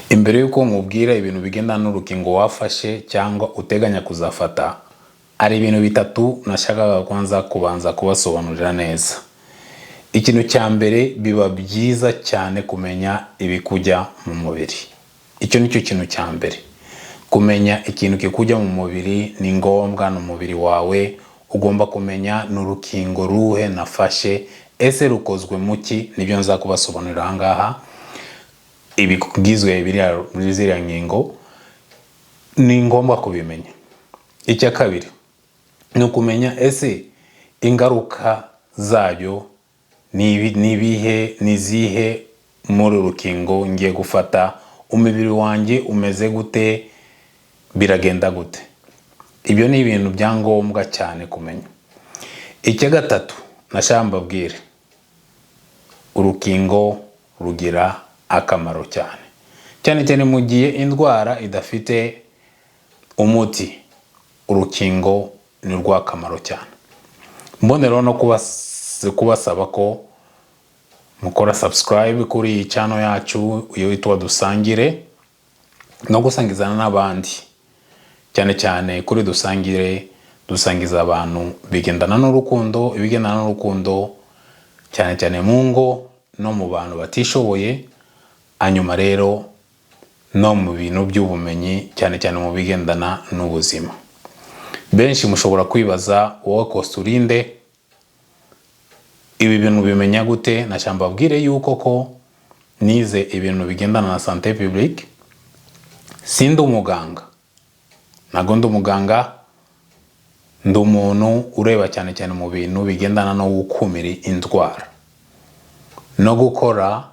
Imbere y'uko nkubwira ibintu bigendana n'urukingo wafashe cyangwa uteganya kuzafata, hari ibintu bitatu nashakaga kwanza kubanza kubasobanurira neza. Ikintu cya mbere, biba byiza cyane kumenya ibikujya mu mubiri. Icyo ni cyo kintu cya mbere. Kumenya ikintu kikujya mu mubiri ni ngombwa, ni umubiri wawe ugomba kumenya ni urukingo ruhe nafashe, ese rukozwe mu ki? Nibyo nza kubasobanurira aha ngaha. Ibigizwe biriya muri ziriya ngingo ni ngombwa kubimenya. Icya kabiri ni ukumenya ese ingaruka zayo ni ibihe, ni izihe muri uru rukingo ngiye gufata, umubiri wanjye umeze gute, biragenda gute? Ibyo ni ibintu bya ngombwa cyane kumenya. Icya gatatu nashaka mbabwire, urukingo rugira akamaro cyane cyane cyane mu gihe indwara idafite umuti. Urukingo ni urw'akamaro cyane. Mboneraho no kubasaba ko mukora subscribe kuri iyi channel yacu iyo yitwa Dusangire, no gusangizana n'abandi. Cyane cyane kuri Dusangire dusangiza abantu bigendana n'urukundo, ibigendana n'urukundo cyane cyane mu ngo no mu bantu batishoboye, hanyuma rero no mu bintu by'ubumenyi, cyane cyane mu bigendana n'ubuzima. Benshi mushobora kwibaza: "Wowe Costa, urinde? Ibi bintu bimenya gute?" Nashaka mbabwire yuko ko nize ibintu bigendana na santé publique. Sindi umuganga, ntabwo ndi umuganga, ndi umuntu ureba cyane cyane mu bintu bigendana no gukumira indwara no gukora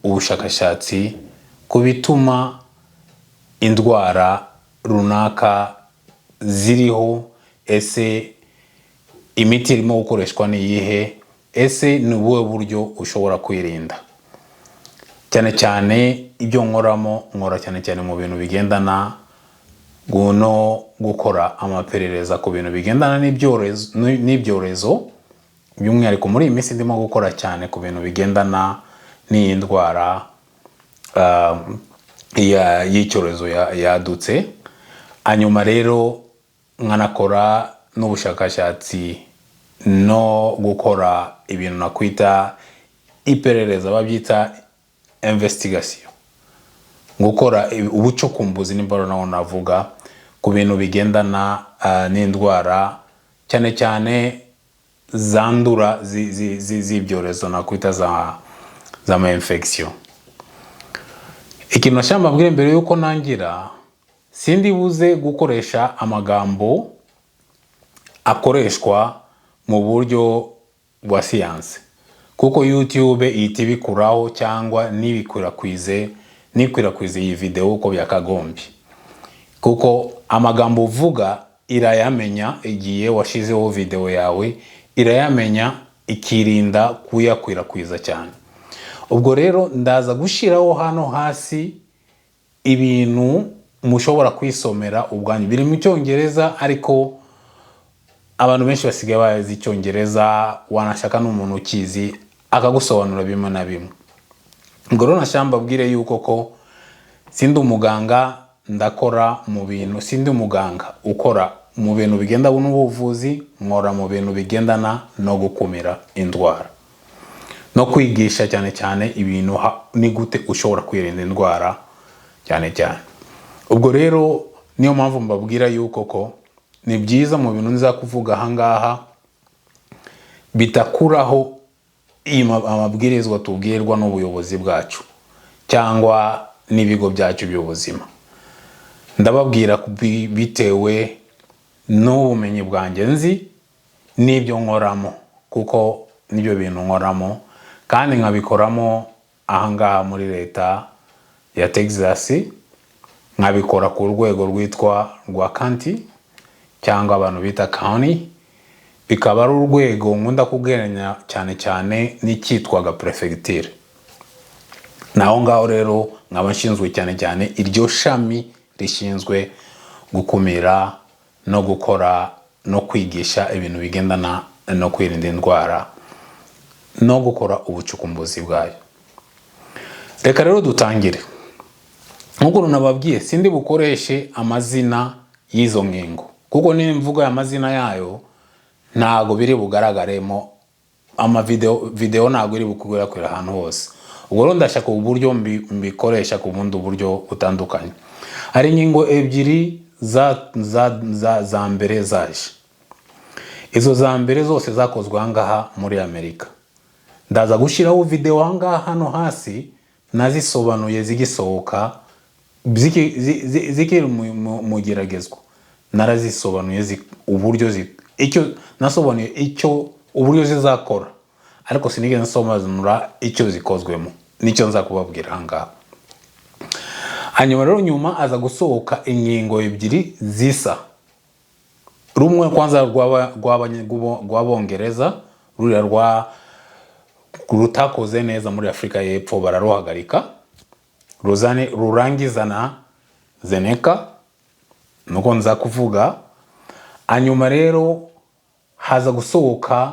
ubushakashatsi ku bituma indwara runaka ziriho. Ese imiti irimo gukoreshwa ni iyihe? Ese ni ubuhe buryo ushobora kwirinda? Cyane cyane ibyo nkoramo, nkora cyane cyane mu bintu bigendana no gukora amaperereza ku bintu bigendana n'ibyorezo. By'umwihariko muri iyi minsi ndimo gukora cyane ku bintu bigendana n'iyi ndwara y'icyorezo yadutse. Hanyuma rero nkanakora n'ubushakashatsi no gukora ibintu nakwita iperereza, babyita investigation, gukora ubucukumbuzi nimba naho navuga ku bintu bigendana n'indwara cyane cyane zandura z'ibyorezo nakwita za ma infection. Ikintu nashaka mbabwire mbere yuko nangira, sindi buze gukoresha amagambo akoreshwa mu buryo bwa siyanse, kuko YouTube ihita ibikuraho cyangwa ntibikwirakwize, ntikwirakwize iyi video uko byakagombye, kuko amagambo uvuga irayamenya. Igihe washizeho video yawe irayamenya, ikirinda kuyakwirakwiza cyane. Ubwo rero ndaza gushyiraho hano hasi ibintu mushobora kwisomera ubwanyu. Biri mu Cyongereza, ariko abantu benshi basigaye bazi Icyongereza, wanashaka n'umuntu ukizi akagusobanura bimwe na bimwe. Ubwo rero nashaka mbabwire yuko ko sindi umuganga, ndakora mu bintu, sindi umuganga ukora mu bintu bigenda n'ubuvuzi, nkora mu bintu bigendana no gukumira indwara no kwigisha cyane cyane ibintu ni gute ushobora kwirinda indwara cyane cyane. Ubwo rero niyo mpamvu mbabwira yuko ko ni byiza mu bintu nza kuvuga ahangaha bitakuraho amabwirizwa tubwirwa n'ubuyobozi bwacu cyangwa n'ibigo byacu by'ubuzima. Ndababwira bitewe n'ubumenyi bwanjye nzi n'ibyo nkoramo, kuko nibyo bintu nkoramo kandi nkabikoramo ahangaha muri leta ya Texas, nkabikora ku rwego rwitwa rwa county cyangwa abantu bita county, bikaba ari urwego nkunda kugereranya cyane cyane n'icyitwaga prefecture. Naho ngaho rero nkaba nshinzwe cyane cyane iryo shami rishinzwe gukumira no gukora no kwigisha ibintu bigendana no kwirinda indwara no gukora ubucukumbuzi bwayo. Reka rero dutangire. Nk'uko nababwiye, sindi bukoreshe amazina y'izo ngingo, kuko nimvuga amazina yayo ntago biri bugaragaremo amavideo, video ntabwo iri bukwirakwira ahantu hose. Ubwo rero ndashaka uburyo mbikoresha ku bundi buryo butandukanye. Hari ingingo ebyiri za mbere zaje. Izo za mbere zose zakozwe ahangaha muri Amerika. Ndaza gushyiraho video ahangaha hano hasi nazisobanuye zigisohoka, zikiri mu geragezwa. Narazisobanuye uburyo icyo nasobanuye, icyo uburyo zizakora, ariko sinigeze nsobanura icyo zikozwemo. Nicyo nza kubabwira ahangaha. Hanyuma rero nyuma aza gusohoka ingingo ebyiri zisa. Rumwe kwanza rw'Abongereza, ruriya rwa rutakoze neza muri Afurika y'Epfo bararuhagarika, ruzane rurangiza na Zeneca, nuko nza kuvuga. Hanyuma rero haza gusohoka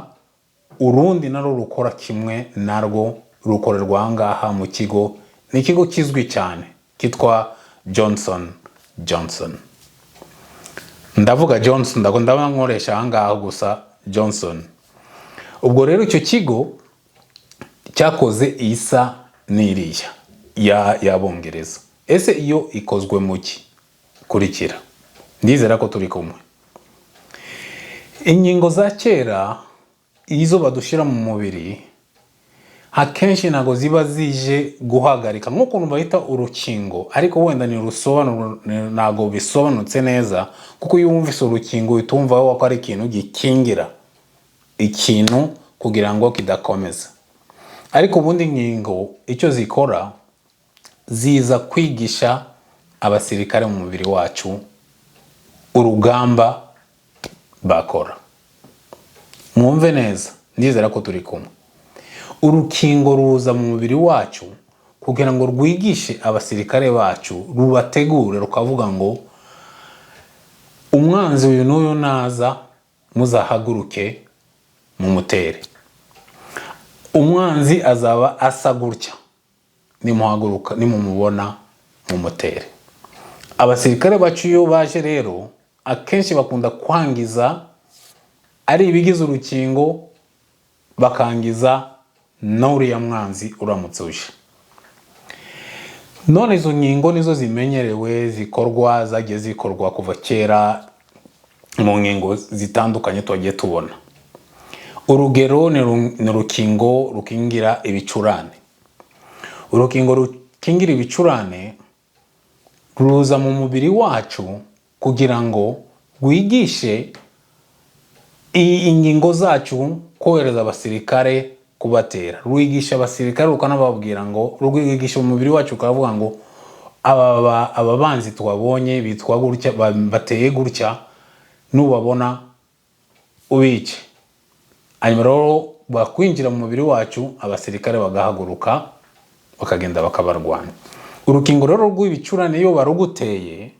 urundi narwo rukora kimwe narwo, rukorerwa ahangaha mu kigo, ni ikigo kizwi cyane cyitwa Johnson Johnson. Ndavuga Johnson, ndabona nkoresha ahangaha gusa Johnson. Ubwo rero icyo kigo cyakoze isa n'iriya y'Abongereza. Ese iyo ikozwe mu ki? Kurikira, ndizera ko turi kumwe. Inkingo za kera, izo badushyira mu mubiri, akenshi ntabwo ziba zije guhagarika nk'ukuntu bahita urukingo, ariko wenda ni rusobanuro, ntabwo bisobanutse neza, kuko iyo wumvise urukingo uhita wumva ko ari ikintu gikingira ikintu kugira ngo kidakomeza. Ariko ubundi inkingo icyo zikora, ziza kwigisha abasirikare mu mubiri wacu urugamba bakora. Mwumve neza, ndizera ko turi kumwe. Urukingo ruza mu mubiri wacu kugira ngo rwigishe abasirikare bacu, rubategure, rukavuga ngo umwanzi uyu n'uyu naza muzahaguruke mumutere, umwanzi azaba asa gutya, nimuhaguruka nimumubona mumutere. Abasirikare bacu iyo baje rero, akenshi bakunda kwangiza ari ibigize urukingo, bakangiza n'uriya mwanzi uramutse uje. None izo nkingo nizo zimenyerewe, zikorwa, zagiye zikorwa kuva kera mu nkingo zitandukanye twagiye tubona. Urugero ni urukingo rukingira ibicurane. Urukingo rukingira ibicurane ruza mu mubiri wacu kugira ngo rwigishe ingingo zacu kohereza abasirikare kubatera. Rwigisha abasirikare, rukanababwira ngo, rwigisha umubiri wacu ukavuga ngo aba banzi twabonye bitwa gutya, bateye gutya, nubabona ubice. Hanyuma rero bakwinjira mu mubiri wacu, abasirikare bagahaguruka bakagenda bakabarwanya. Urukingo rero rw'ibicurane, iyo baruguteye,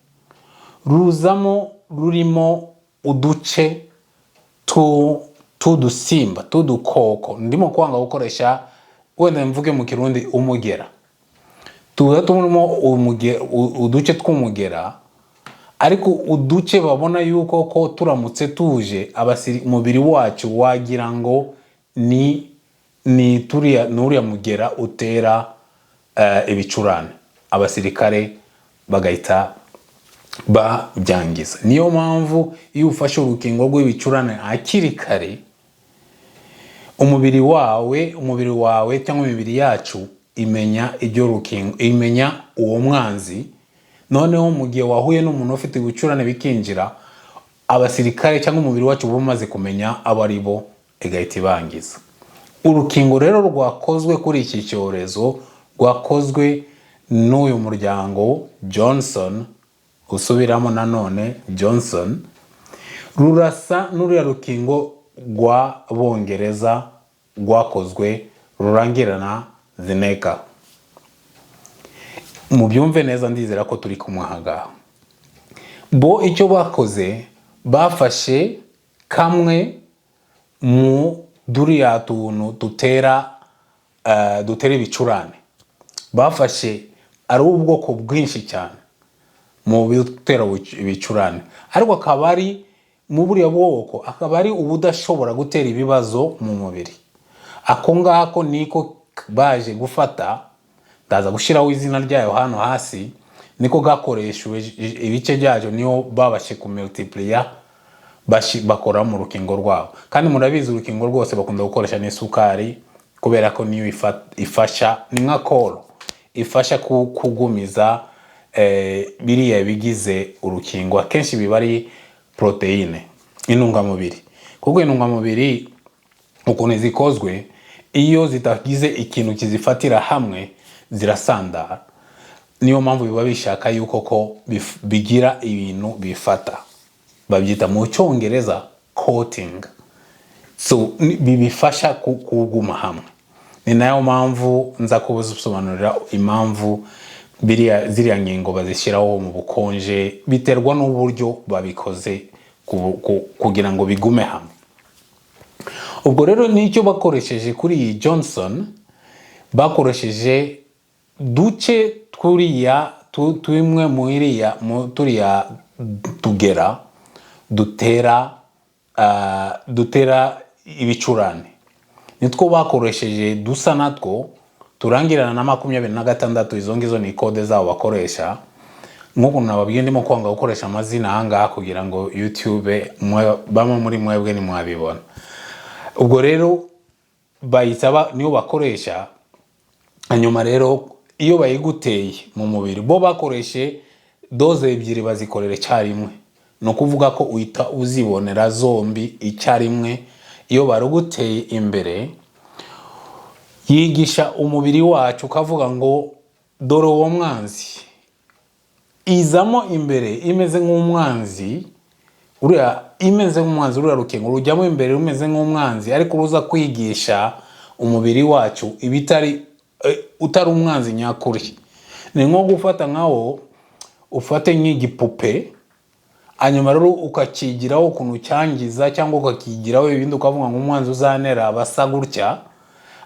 ruzamo rurimo uduce t'udusimba, t'udukoko. Ndimo kwanga gukoresha, wenda mvuge mu Kirundi umugera. Tuza turimo uduce tw'umugera, ariko uduce babona yuko ko turamutse tuje umubiri wacu wagira ngo ni turiya, n'uriya mugera utera ibicurane, abasirikare bagahita babyangiza. Niyo mpamvu iyo ufashe urukingo rw'ibicurane hakiri kare, umubiri wawe cyangwa imibiri yacu imenya ibyo rukingo, imenya uwo mwanzi. Noneho mu gihe wahuye n'umuntu ufite ibicurane bikinjira, abasirikare cyangwa umubiri wacu uba umaze kumenya abo ari bo, igahita ibangiza. Urukingo rero rwakozwe kuri iki cyorezo, rwakozwe n'uyu muryango Johnson, usubiramo nanone Johnson, rurasa n'uriya rukingo rw'Abongereza rwakozwe rurangirana Zeneca. Mubyumve neza, ndizera ko turi kumwe aha ngaha. Bo icyo bakoze, bafashe kamwe mu duriya tuntu dutera ibicurane. Bafashe Ari ubwoko bwinshi cyane mu bitera ibicurane, ariko akaba ari mu buriya bwoko, akaba ari ubudashobora gutera ibibazo mu mubiri. Ako ngako niko baje gufata. Ndaza gushyiraho izina ryayo hano hasi. Niko gakoreshejwe, ibice byayo niyo babashe kumultiplier, bakora mu rukingo rwabo. Kandi murabizi, urukingo rwose bakunda gukoresha n'isukari, kubera ko niyo ifasha, ni nka koro ifasha kugumiza biriya bigize urukingo. Akenshi biba ari poroteyine, intungamubiri, kuko intungamubiri ukuntu zikozwe, iyo zitagize ikintu kizifatira hamwe zirasandara. Niyo mpamvu biba bishaka yuko ko bigira ibintu bifata, babyita mu Cyongereza coating. So bibifasha kuguma hamwe. Ni nayo mpamvu nza kubasobanurira impamvu biriya ziriya ngingo bazishyiraho mu bukonje. Biterwa n'uburyo babikoze kugira ngo bigume hamwe. Ubwo rero nicyo bakoresheje kuri iyi Johnson. Bakoresheje duce twuriya tumwe muri mu turiya tugera dutera ibicurane, nitwo bakoresheje, dusa natwo turangirana na 26. Izo ngizo ni code zabo bakoresha. Nk'ukuntu nababwiye, ndimo kwanga gukoresha amazina ahangaha kugira ngo YouTube bamwe muri mwebwe ntimwabibona. Ubwo rero bahita niyo bakoresha. Hanyuma rero iyo bayiguteye mu mubiri, bo bakoreshe dose ebyiri, bazikorera icyarimwe. Ni ukuvuga ko uhita uzibonera zombi icyarimwe. Iyo baruguteye imbere, yigisha umubiri wacu ukavuga ngo dore uwo mwanzi. Izamo imbere imeze nk'umwanzi uriya, imeze nk'umwanzi. Uriya rukingo rujyamo imbere rumeze nk'umwanzi, ariko ruza kwigisha umubiri wacu ibitari utari umwanzi nyakuri. Ni nko gufata nkawo, ufate nk'igipupe, hanyuma rero ukakigiraho ukuntu cyangiza, cyangwa ukakigiraho ibindi, ukavuga ngo umwanzi uzanera aba asa gutya.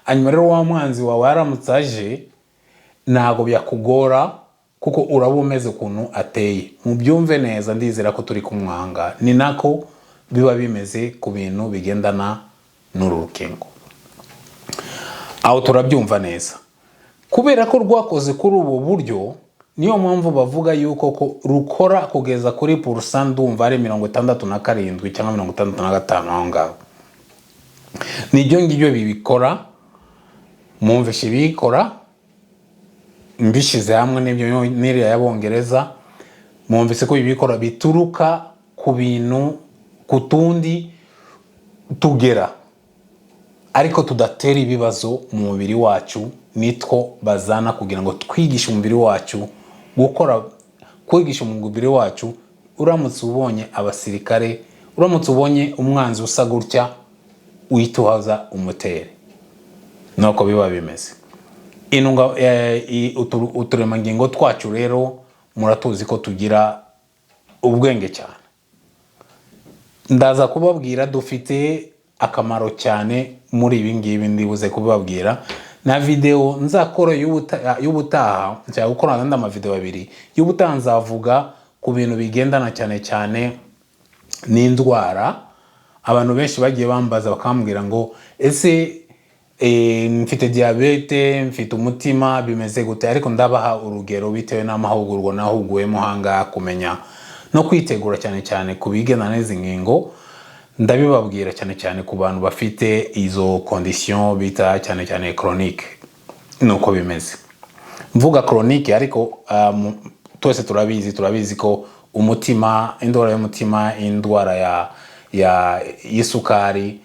Hanyuma rero wa mwanzi wawe aramutse aje, ntabwo byakugora kuko uraba umeze ukuntu ateye. Mubyumve neza, ndizera ko turi kumwanga. Ni nako biba bimeze ku bintu bigendana n'uru rukingo. Aho turabyumva neza. Kubera ko rwakoze kuri ubu buryo, niyo mpamvu bavuga yuko ko rukora kugeza kuri pourcent, ndumva ari 67 cyangwa 65, aho ngaho. Nibyo ngibyo bibikora. Mwumvishe ibiyikora, mbishyize hamwe n'ibyo n'iriya y'Abongereza. Mwumvise ko ibikora bituruka ku bintu, ku tundi tugera ariko tudatera ibibazo mu mubiri wacu. Nitwo bazana kugira ngo twigishe umubiri wacu gukora, kwigisha umubiri wacu: uramutse ubonye abasirikare, uramutse ubonye umwanzi usa gutya, uhita uhaza umutere. Nuko biba bimeze. Uturemangingo twacu rero muratuzi ko tugira ubwenge cyane. Ndaza kubabwira, dufite akamaro cyane muri ibi ngibi. Ndibuze kubabwira na video nzakora y'ubutaha. Nshaka gukora andi amavideo abiri y'ubutaha. Nzavuga ku bintu bigendana cyane cyane n'indwara. Abantu benshi bagiye bambaza, bakambwira ngo ese mfite diyabete, mfite umutima, bimeze gute? Ariko ndabaha urugero bitewe n'amahugurwa nahuguwemo ahangaha, kumenya no kwitegura cyane cyane ku bigendana n'izi ngingo. Ndabibabwira cyane cyane ku bantu bafite izo condition bita cyane cyane chronique. Nuko bimeze. Mvuga chronique, ariko twese turabizi ko umutima, indwara y'umutima, indwara ya y'isukari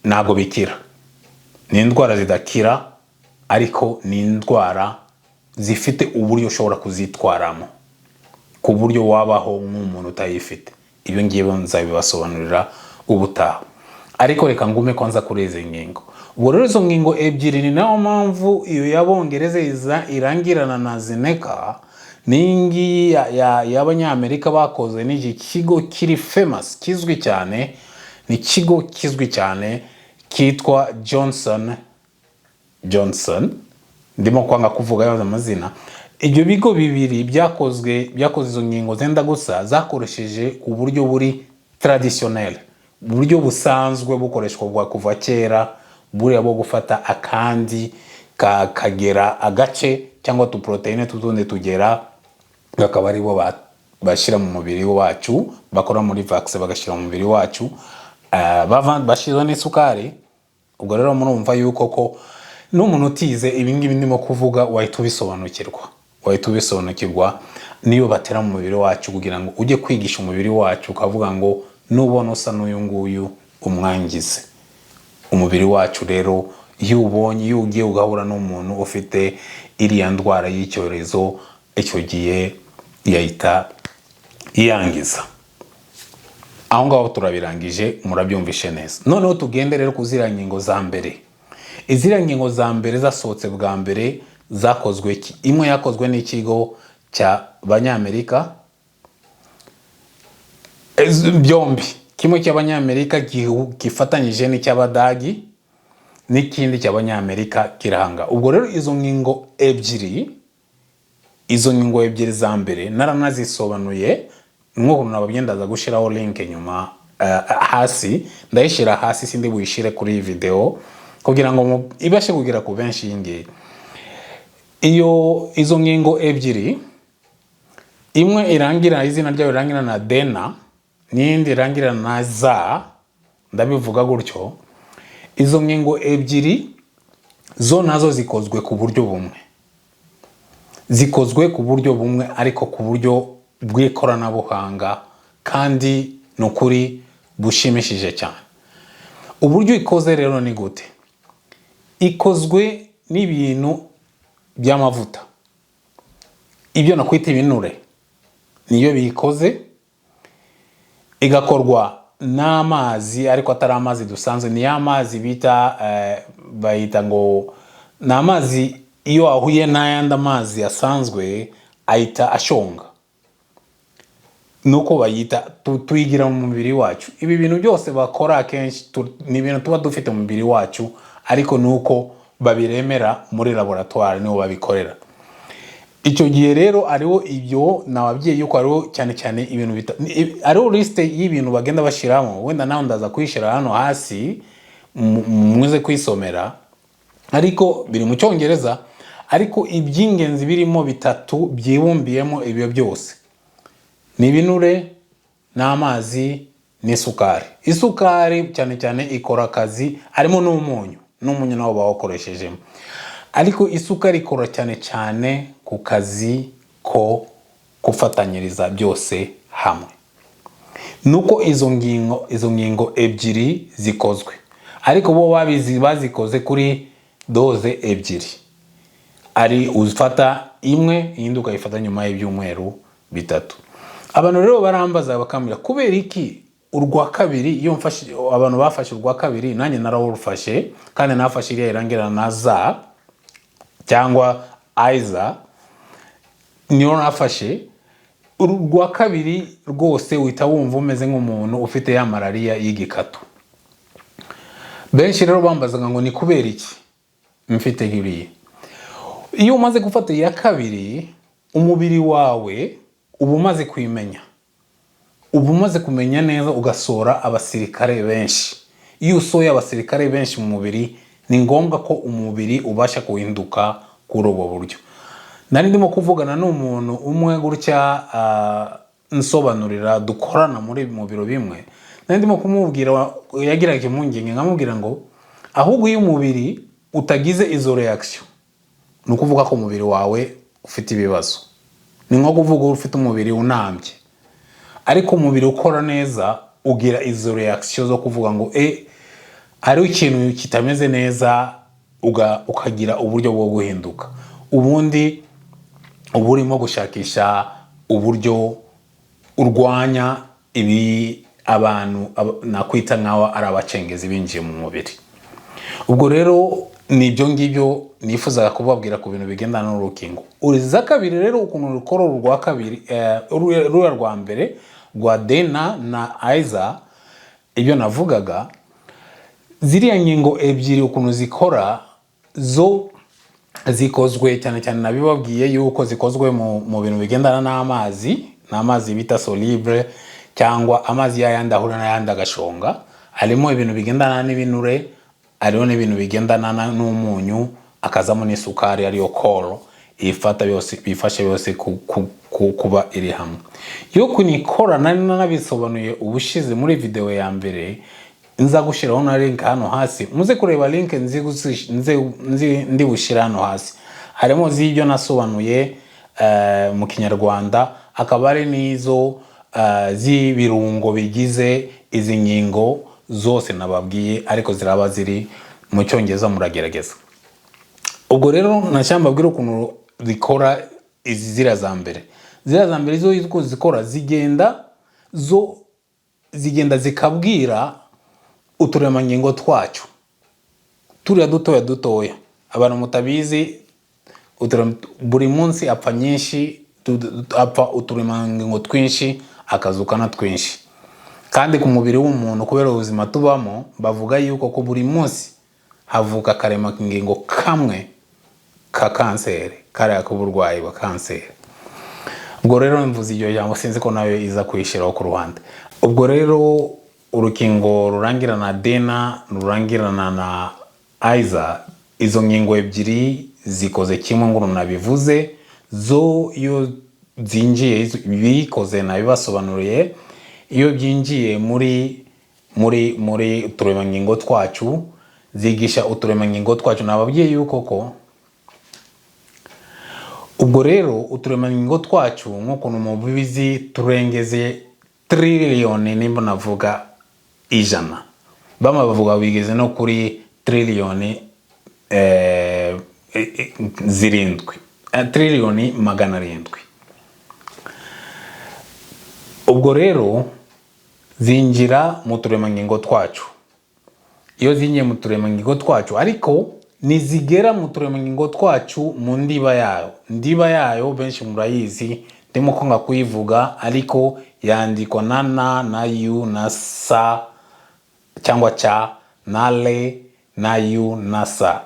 ntabwo bikira. Ni indwara zidakira, ariko ni indwara zifite uburyo ushobora kuzitwaramo ku buryo wabaho nk'umuntu utayifite. Ibyo ngibyo nzabibasobanurira ubutaha, ariko reka ngume kwanza kuri izi ngingo. Ubwo rero izo ngingo ebyiri, ni nayo mpamvu iyo y'Abongereza iza irangirana na Zineka, n'iyi ngiyi y'Abanyamerika bakoze n'iki kigo kiri famous, kizwi cyane. Ni ikigo kizwi cyane kitwa Johnson Johnson. Ndimo kwanga kuvuga ayo amazina. Ibyo bigo bibiri byakoze izo ngingo zenda gusa, zakoresheje uburyo buri traditionnel, uburyo busanzwe bukoreshwa bwa kuva kera, buriya bwo gufata akandi kagera agace cyangwa utuporoteyine tutundi tugera, bakaba aribo bashyira mu mubiri wacu, bakora muri vaccine bagashyira mu mubiri wacu, bashyizeho n'isukari. Ubwo rero murumva yuko ko n'umuntu utize ibi ngibi ndimo kuvuga wahita ubisobanukirwa niyo batera mu mubiri wacu kugira ngo ujye kwigisha umubiri wacu, ukavuga ngo nubona usa n'uyu nguyu umwangize. Umubiri wacu rero, iyo ubonye, iyo ugiye ugahura n'umuntu ufite iriya ndwara y'icyorezo, icyo gihe yahita yangiza. Aho ngaho turabirangije, murabyumvishe neza. Noneho tugende rero ku ziriya ngingo za mbere. Iziriya ngingo za mbere zasohotse bwa mbere zakozwe, imwe yakozwe n'ikigo cya Banyamerika, byombi, kimwe cy'Abanyamerika gifatanyije n'icy'Abadagi, n'ikindi cy'Abanyamerika kirahanga. Ubwo rero izo ngingo ebyiri za mbere naranazisobanuye nk'ukuntu nababwiye. Ndaza gushyiraho link nyuma, hasi, ndayishyira hasi, sindi buyishyire kuri iyi video kugira ngo ibashe kugera ku benshi iyi ngiyi. Izo ngingo ebyiri, imwe irangira, izina ryayo rirangira na dena, n'iyindi irangira na za, ndabivuga gutyo. Izo ngingo ebyiri zo nazo zikozwe ku buryo bumwe, ariko ku buryo bw'ikoranabuhanga, kandi ni ukuri bushimishije cyane. Uburyo ikoze rero ni gute? Ikozwe n'ibintu by'amavuta, ibyo nakwita ibinure, niyo biyikoze. Igakorwa n'amazi, ariko atari amazi dusanzwe, ni ya mazi bita, bayita ngo ni amazi iyo ahuye n'ayandi amazi asanzwe ahita ashonga, nuko bayita tuyigira mu mubiri wacu. Ibi bintu byose bakora akenshi ni ibintu tuba dufite mu mubiri wacu, ariko nuko babiremera muri laboratoire, niho babikorera. Icyo gihe rero hariho ibyo nababwiye yuko hariho cyane cyane ibintu hariho lisite y'ibintu bagenda bashyiramo. Wenda nawe ndaza kuyishyira hano hasi, muze kuyisomera, ariko biri mu Cyongereza. Ariko iby'ingenzi birimo bitatu byibumbiyemo ibyo byose ni ibinure n'amazi n'isukari. Isukari cyane cyane ikora akazi, harimo n'umunyu nawo bawukoreshejemo, ariko isukari ikora cyane cyane ku kazi ko gufatanyiriza byose hamwe. Nuko izo ngingo ebyiri zikozwe, ariko bo babizi bazikoze kuri dose ebyiri, ari ufata imwe, iyindi ukayifata nyuma y'ibyumweru 3. Abantu rero barambaza bakambwira kubera iki urwa kabiri, iyo mfashe, abantu bafashe urwa kabiri, nanjye narawurufashe, kandi nafashe iriya irangira na za cyangwa aiza, niyo nafashe. Urwa kabiri rwose uhita wumva umeze nk'umuntu ufite ya malariya y'igikatu. Benshi rero bambazaga ngo ni kubera iki mfite iriya. Iyo umaze gufata iya kabiri, umubiri wawe uba umaze kuyimenya, uba umaze kumenya neza, ugasohora abasirikare benshi. Iyo usohoye abasirikare benshi mu mubiri, ni ngombwa ko umubiri ubasha guhinduka kuri ubwo buryo. Nari ndimo kuvugana n'umuntu umwe gutya, nsobanurira, dukorana muri mu biro bimwe. Nari ndimo kumubwira, yagiraga impungenge, nkamubwira ngo ahubwo iyo umubiri utagize izo reaction, ni ukuvuga ko umubiri wawe ufite ibibazo, ni nko kuvuga ufite umubiri unambye. Ariko umubiri ukora neza ugira izo reaction zo kuvuga ngo hariho ikintu kitameze neza, ukagira uburyo bwo guhinduka. Ubundi uba urimo gushakisha uburyo urwanya ibi abantu nakwita nk'aho ari abacengezi binjiye mu mubiri. Ubwo rero ni ibyo ngibyo nifuzaga kubabwira ku bintu bigendana n'urukingo uruza kabiri. Rero ukuntu rukora uru rwa kabiri, ruriya rwa mbere rwa dena na aiza, ibyo navugaga, ziriya ngingo ebyiri ukuntu zikora zo Zikozwe cyane cyane, nabibabwiye yuko zikozwe mu bintu bigendana n'amazi, n'amazi bita soluble, cyangwa amazi yayandi ahura n'ayandi agashonga. Harimo ibintu bigendana n'ibinure, hariho n'ibintu bigendana n'umunyu, akazamo n'isukari ariyo koro ifata byose, bifasha byose kuba iri hamwe. Yo kunikora nari nanabisobanuye ubushize muri video ya mbere. Nza gushyiraho na link hano hasi, muze kureba link ndi bushyira hano hasi. Harimo z'ibyo nasobanuye mu Kinyarwanda, akaba ari n'izo z'ibirungo bigize izi ngingo zose nababwiye, ariko ziraba ziri mu Cyongereza, muragerageza. Ubwo rero nashyamba mbabwira ukuntu zikora izi ziriya za mbere. Ziriya za mbere zo uko zikora, zigenda zo zigenda zikabwira uturemangingo twacu turiya dutoya dutoya. Abantu mutabizi, buri munsi apfa nyinshi, apfa uturemangingo twinshi, akazukana twinshi. Kandi ku mubiri w'umuntu, kubera ubuzima tubamo, bavuga yuko ko buri munsi havuka akaremangingo kamwe ka kanseri, kariya k'uburwayi bwa kanseri. Ubwo rero mvuze iryo jambo, sinzi ko nayo iza kuyishyiraho ku ruhande. Ubwo rero urukingo rurangirana na dena, rurangirana na aiza, izo ngingo ebyiri zikoze kimwe ngo nabivuze. Zo iyo zinjiye bikoze, nabibasobanuriye, iyo byinjiye muri uturemangingo twacu, zigisha uturemangingo twacu. Nababwiye yuko ko ubwo rero uturemangingo twacu, nk'ukuntu mubizi, turengeze triliyoni, nimba navuga 100, bamwe bavuga bigeze no kuri triliyoni 7, 700 triliyoni. Ubwo rero zinjira mu turemangingo twacu. Iyo zinjiye mu turemangingo twacu, ariko nizigera mu turemangingo twacu mu ndiba yayo. Ndiba yayo benshi murayizi, ndimo kwanga kuyivuga, ariko yandikwa na na na u na sa cyangwa ca na le na u na sa,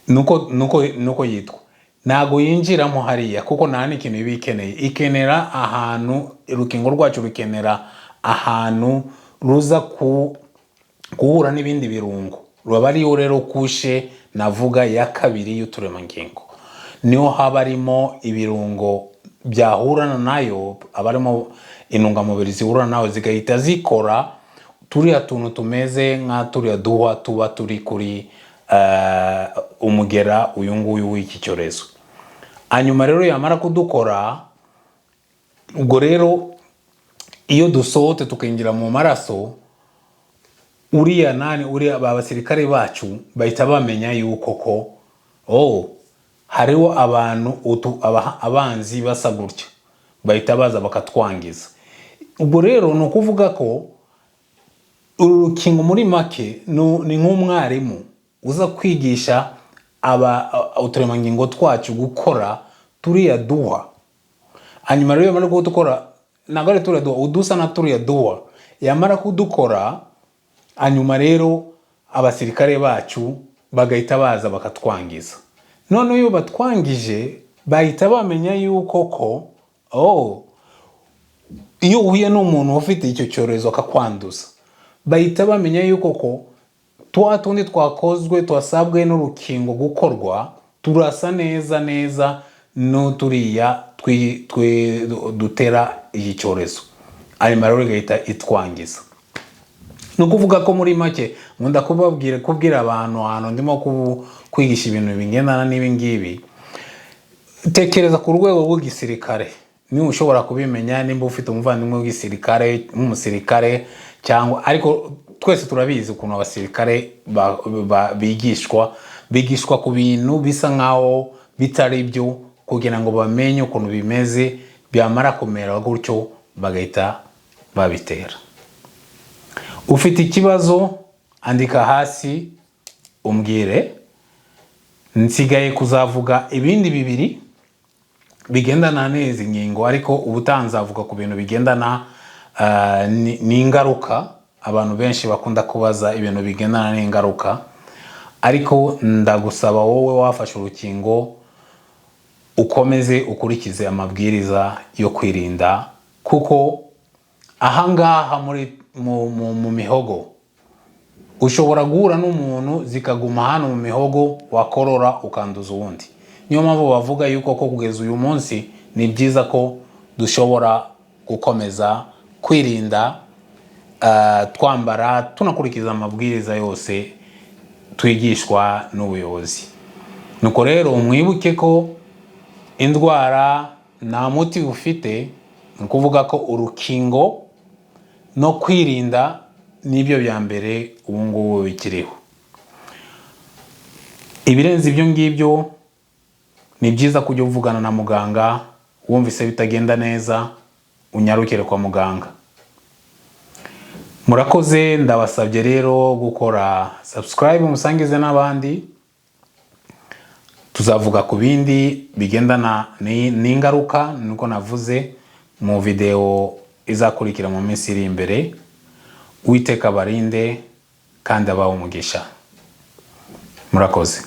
nuko yitwa. Ntago yinjiramo hariya, kuko nta n'ikintu iba ikeneye. Ikenera ahantu, urukingo rwacu rukenera ahantu ruza guhura n'ibindi birungo. Ruba ariyo rero couche navuga ya kabiri y'uturemangingo, niho haba harimo ibirungo byahurana nayo, aba harimo intungamubiri zihura nayo, zigahita zikora turiya tuntu tumeze nka turiya duhwa tuba turi kuri umugera uyu nguyu w'iki cyorezo. Hanyuma rero yamara kudukora, ubwo rero iyo dusohotse tukinjira mu maraso, uriya nani, uriya ba basirikare bacu bahita bamenya yuko ko oh, hariho abantu abanzi basa gutya, bahita baza bakatwangiza. Ubwo rero ni ukuvuga ko uru rukingo muri make ni nk'umwarimu uza kwigisha aba uturemangingo twacu gukora turiya duha. Hanyuma rero yamara kudukora, ntabwo ari turiya duha, udusa na turiya duha, yamara kudukora, hanyuma rero abasirikare bacu bagahita baza bakatwangiza. Noneho iyo batwangije, bahita bamenya yuko ko oh, iyo uhuye n'umuntu ufite icyo cyorezo akakwanduza, bahita bamenya yuko ko twa tundi twakozwe, twasabwe n'urukingo gukorwa, turasa neza neza n'uturiya dutera iki cyorezo. Hanyuma rero igahita itwangiza. Ni ukuvuga ko muri make nkunda kubabwira, kubwira abantu ahantu ndimo kwigisha ibintu bigendana n'ibi ngibi: tekereza ku rwego rw'igisirikare. Niba ushobora kubimenya, nimba ufite umuvandimwe w'igisirikare, nk'umusirikare cyangwa, ariko twese turabizi ukuntu abasirikare bigishwa ku bintu bisa nkaho bitari byo, kugira ngo bamenye ukuntu bimeze. Byamara kumera gutyo, bagahita babitera. Ufite ikibazo, andika hasi umbwire. Nsigaye kuzavuga ibindi bibiri bigendana n'izi ngingo, ariko ubutaha nzavuga ku bintu bigendana n'ingaruka. Abantu benshi bakunda kubaza ibintu bigendana n'ingaruka. Ariko ndagusaba wowe wafashe urukingo, ukomeze ukurikize amabwiriza yo kwirinda, kuko ahangaha muri mu mihogo ushobora guhura n'umuntu zikaguma hano mu mihogo, wakorora ukanduza uwundi. Niyo mpamvu bavuga yuko ko kugeza uyu munsi ni byiza ko dushobora gukomeza kwirinda, twambara, tunakurikiza amabwiriza yose twigishwa n'ubuyobozi. Nuko rero mwibuke ko indwara nta muti ufite, ni ukuvuga ko urukingo no kwirinda nibyo bya mbere ubu ngubu bikiriho. Ibirenze ibyo ngibyo, ni byiza kujya uvugana na muganga. Wumvise bitagenda neza, unyarukire kwa muganga. Murakoze. Ndabasabye rero gukora subscribe, musangize n'abandi. Tuzavuga ku bindi bigendana n'ingaruka niko navuze mu video izakurikira mu minsi iri imbere. Uwiteka abarinde kandi abahe umugisha. Murakoze.